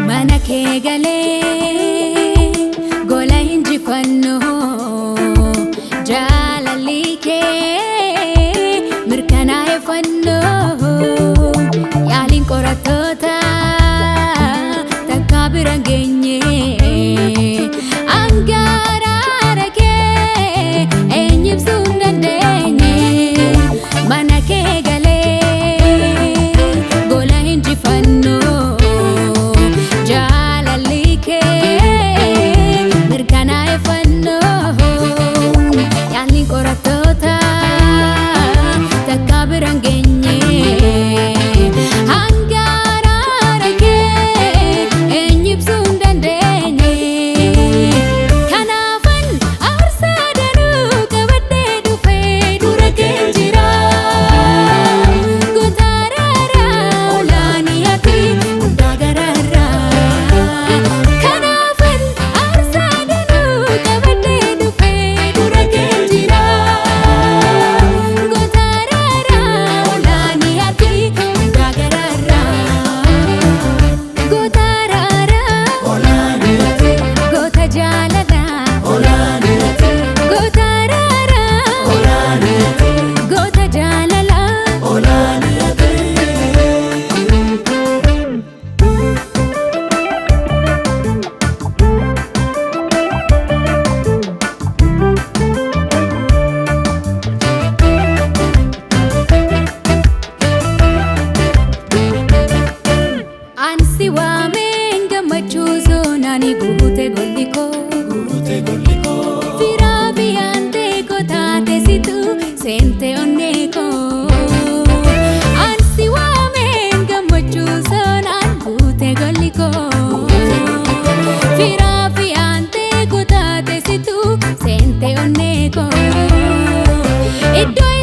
Mana kee galee gola hinjifannoo jaalalli kee mirkanaa'e fannoo yaaliin qorattoota takkaa bira hin geenye angaraara kee eenyu ibsuu hin dandeenye mana kee galee gola hinjifannoo jaalalli kee mirkanaa'e fannoo yaaliin qorattoota takkaa bira hin geenye hangaraara kee eenyu ibsuu hin dandeenye kanaafan aarsaa danuu qabadhee dhufee dura kee jira gootaaraara olaanii ati hundaa gararraa kanaafan aarsaa danuu qabadhee dhufee dura kee jira gootaaraara olaanii ati hundaa gararraa gootaaraara goota jaalalaa gootaaraara goota jaalalaa. Ansi waameen gammachuu zoonaan guute golli koo. Firaa biyyaan teekoo taate situ seente onnee koo. Ansi waameen gammachuu zoonaan guute golli koo. Firaa biyyaan teekoo taate situ seente onnee koo. Iddoo